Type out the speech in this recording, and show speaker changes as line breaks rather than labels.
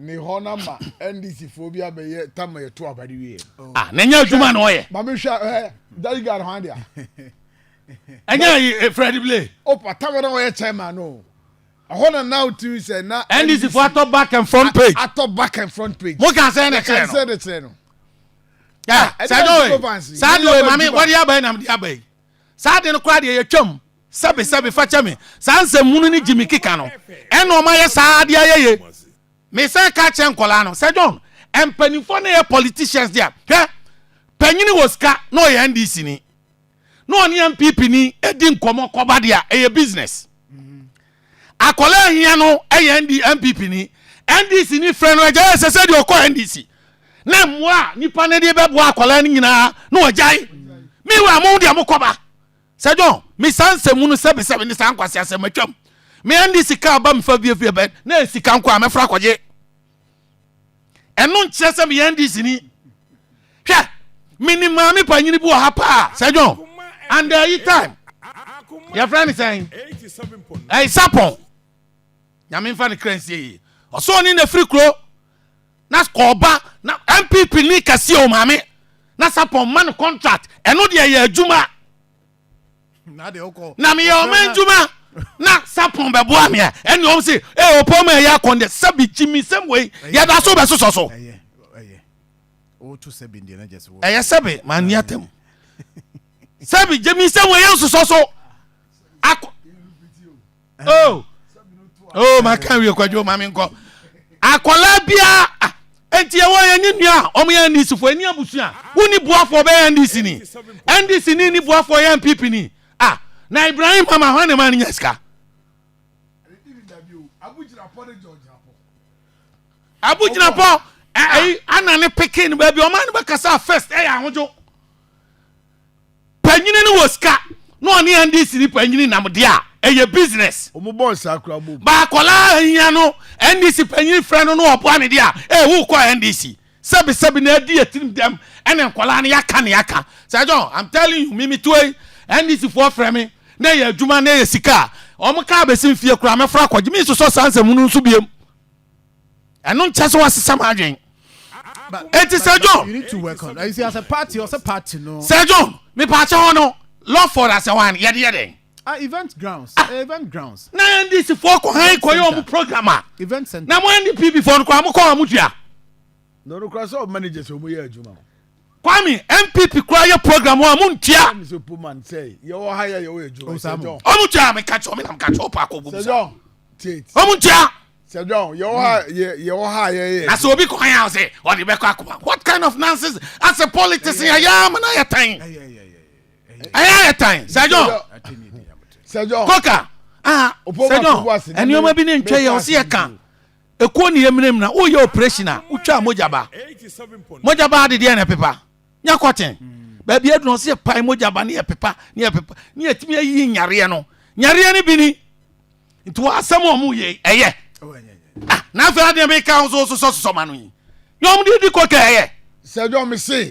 Ne hɔ na ma NDC foɔ bi abɛyɛ tama yɛ to abade wie.
Ah, na ɛnyɛ adwuma na ɔyɛ.
Maame hwɛ ɛ daddy guard hwan dea.
Ɛnyɛ Fred Blay.
Opa tama na ɔyɛ chairman no. Ɛhɔ na now tiri sɛ na.
NDC foɔ atɔ back and front page.
Atɔ back and front page.
Mo ka sɛ na kyerɛ no.
Sɛ na kyerɛ no.
Sɛ no saa de wei maame wɔde aba yi nam de aba yi. Saa de no koraa deɛ yɛtwam sɛbe sɛbe fa kyɛ me saa nsɛmhunu ne gyimi keka no ɛna ɔma yɛ saa adeɛ ayɛ ye. Mesan ka kyerɛ nkɔlaa no sɛ John mpanimfoɔ no yɛ politicians deɛ hwɛ panyini wɔ sika na ɔyɛ NDC ni na ɔne NPP ni di nkɔmɔ kɔba deɛ ɛyɛ business. Akɔlaa ahia no yɛ ND NPP ni NDC ni frɛ no agya yɛ sɛ sɛ deɛ ɔkɔ NDC na mmoa a nipa no de bɛboa akɔlaa no nyinaa na ɔgyae. Meanwhile mo deɛ mokɔba sɛ John me saa nsɛm no sɛbesɛbe ne saa nkwasi asɛm atwam me NDC kaa ba mefa fiefie bɛ na sika nko a mɛfra akɔgye. Ɛno nkyerɛ sɛ meyɛ NDC ni. Hwɛ, menim maame panyini bi wɔ ha paa, Sir John, and ayi time, yɛfrɛ ne sɛn? Ɛyi Sapɔn. Nyame mfa ne kra nsie yie. Ɔsɛ ɔne na firi kuro na kɔɔba na MPP ni kɛseɛ o maame na Sapɔn ma no contract, ɛno deɛ yɛ adwuma. Na meyɛ ɔman dwuma na sapɔn bɛboa me a ɛne ɔm se ee ɔpɔ ma ɛyɛ akɔn deɛ sɛbi gyimi sɛm wei yɛda so bɛsosɔ so ɛyɛ sɛbi ma nni atam sɛbi gyimi sɛm wei yɛ nsosɔ so akɔ oh oh maka wie kwadwo ma menkɔ akwadaa biara ah, enti ɛwɔ yɛn ne nua a wɔn yɛ NDC foɔ ɛni abusua wonni buafoɔ bɛyɛ NDC ni NDC ni ni buafoɔ yɛ NPP ni ah na Ibrahim mama hɔn ne ma ne nya sika abu gyinapɔ ɛyi ana ne pikin baabi ɔman no bɛkasa first ɛyɛ ahodwo. Panyini no wɔ sika na ɔne NDC ni panyini nam deɛ a, ɛyɛ business.
Ɔmo bɔ nsa kura bom.
Ba akwadaa ahia no NDC panyini frɛ no na ɔboa no deɛ a, ee wo kɔ NDC. Sɛbi sɛbi na adi yɛ tirim dɛm ɛna nkwadaa no yaka ne yaka. Sir John, I'm telling you, me me tuo yi, NDC foɔ frɛ me na ɛyɛ adwuma na ɛyɛ sika a, ɔmo kaa bɛsi mfie koraa mɛfra akɔgye, me nsosɔ saa nsɛm hunu nso biom. Ɛno nkyɛ sɛ wasesa m'adwen. Eti Sir John.
You need to work on. You see, as a party, as a party, no.
Sir John, me pa kyɛ hɔ no, Lawford asɛ hɔ an yɛde yɛ dɛn?
Ah, event grounds. Ah. Event grounds.
Na NDC foɔ kɔ han kɔ yɛ ɔmo program a.
Event center.
Na mo NDPP foɔ no koraa mo kɔ ɔmo tua.
Na ɔno koraa sɛ ɔmo managers ɔmo yɛ adwuma.
Kwame, NPP koraa yɛ program a mo ntua.
Kwame sɛ Puman sɛ yɛwɔ ha yɛ yɛwɔ adwuma. Sir John.
Ɔmo tua me ka kyerɛ ɔmo nam ka kyerɛ ɔpo akɔ
Sir John. Tate.
Ɔmo ntua.
Sir John, yɛwɔ ha yɛ yɛwɔ ha yɛyɛ.
Na sɛ obi kɔ han a ɔsɛ ɔde bɛkɔ akoma. What kind of nonsense? Asɛ politics yɛ yɛ ama na yɛ tan. Ɛyɛ ayɛ tan. Sir John.
Sir John.
Koka. Ah, Sir John. Nneɛma bi ne ntwa yɛ ɔsɛ yɛ ka. Ekuo ne yɛ mmerɛ na woyɛ operation a wotwa mogya ba. Mogya ba adedeɛ na ɛpepa. Nya kɔten. Baabi aduru ɔsɛ yɛ pae mogya ba ne yɛ pepa ne yɛ pepa ne yɛtumi ayi nyareɛ no. Nyareɛ no bi ni. Nti wɔ asɛm a wɔn yɛ ɛyɛ. Ah, na afei adeɛ mi ka ho so sosɔ sosɔ ma no yi. Nyɛ wɔn de di kɔ kɛ ɛyɛ.
Sir John me se.